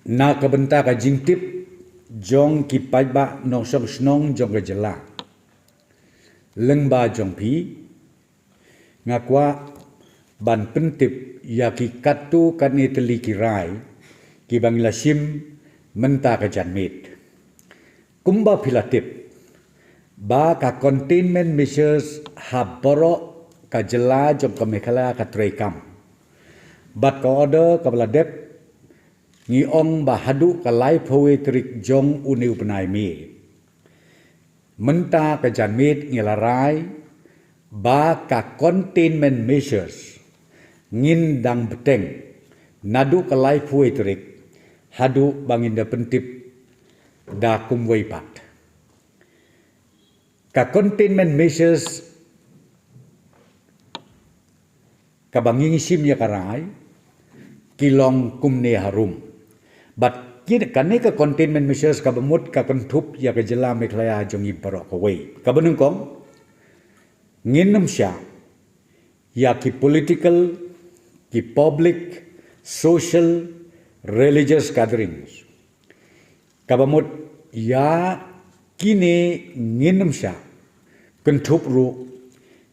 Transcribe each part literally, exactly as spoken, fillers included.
Na ka bynta ka jingtip jong ki paidbah nongshong shnong jong ka jylla lyngba jong phi, nga kwah ban pyntip ïa ki katto katne tylli ki rai kiba ngi la shim mynta ka janmiet. Kumba phi la tip ba ka containment measures ha baroh ka jylla jong ka Meghalaya ka treikam, bad ka order kaba la dep, ngi ong ba haduh ka laiphew wei tarik jong une u bnai May. Mynta ka janmiet ngi la rai ba ka containment measures ngin dang bteng naduh ka laiphew wei tarik haduh ba ngin da pyntip da kumwei pat. Ka containment measures kaba ngi shim ïa ka rai ki long kumne harum. Bad kane ka containment measures kaba mut ka kynthup ïa ka jylla Meghalaya jong ngi baroh kawei. Kaba nyngkong, ngin ym shah ïa ki political, ki public, social, religious gatherings. Kaba mut ïa kine ngin ym shah, kynthup ruh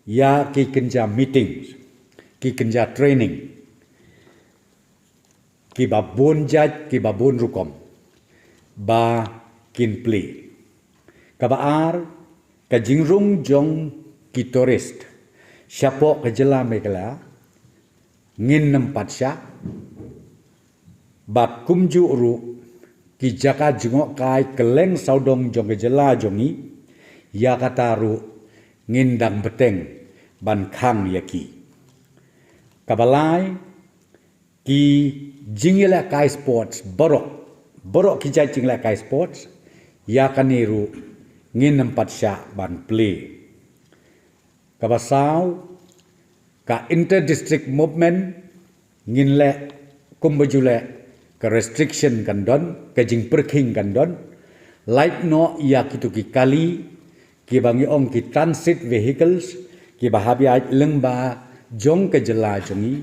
ïa ki kynja meetings, ki kynja training, kiba bun jait, kiba bun rukom ba kin plie. Kaba ar, ka jingrung jong ki tourist shapoh ka jylla Meghalaya ngin ym pat shah. Bad kumjuh ruh ki jaka jngohkai kylleng sawdong jong ka jylla jong ngi, ïa kata ruh ngin dang bteng ban khang ïa ki. Kaba lai, ki jingïalehkai sports baroh, baroh ki jait jingïalehkai sports, ïa kane ruh ngin ym pat shah ban plie. Kaba saw, ka inter district movement ngin leh kumba ju leh, ka restriction kan don, ka jingpyrkhing kan don. Lait noh ïa kito ki kali kiba ngi ong ki transit vehicles kiba hap ïaid lyngba jong ka jylla jong ngi,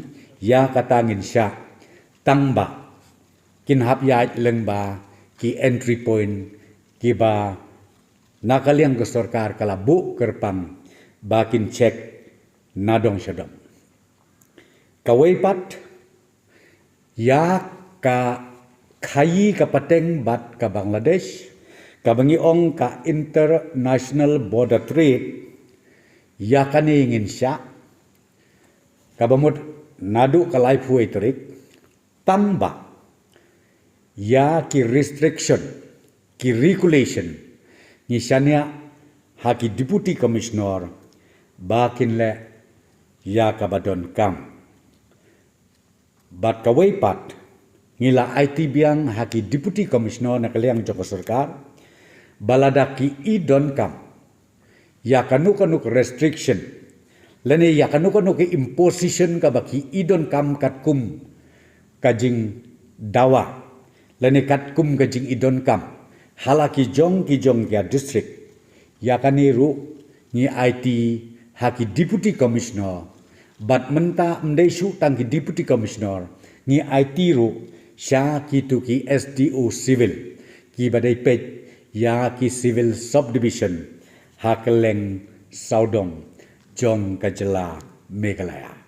ïa kata ngin shah, tang ba kin hap ïaid lyngba ki entry point kiba na ka liang ka sorkar ka la buh kyrpang ba kin check na dong sha dong. Kawei pat, ïa ka khaïi ka pateng bad ka Bangladesh, kaba ngi ong ka international border trade, ïa kane ngin shah, kaba mut naduh ka laiphew wei tarik, tang ba ïa ki restriction, ki regulation, ngi shaniah ha ki Deputy Commissioner ba kin leh ïa kaba donkam. Bad kawei pat, ngi la aiti biang ha ki Deputy Commissioner na ka liang jong ka sorkar ba lada ki i donkam ïa kano kano ka restriction lane ïa kano kano ka imposition kaba ki i donkam katkum ka jingdawa lane katkum ka jingi donkam ha la ki jong ki jong ka district, ïa kane ruh ngi aiti ha ki Deputy Commissioner. Bad mynta ym dei shuh tang ki Deputy Commissioner, ngi aiti ruh sha kito ki S D O Civil kiba dei peit ïa ki civil subdivision ha kylleng sawdong jong ka jylla Meghalaya.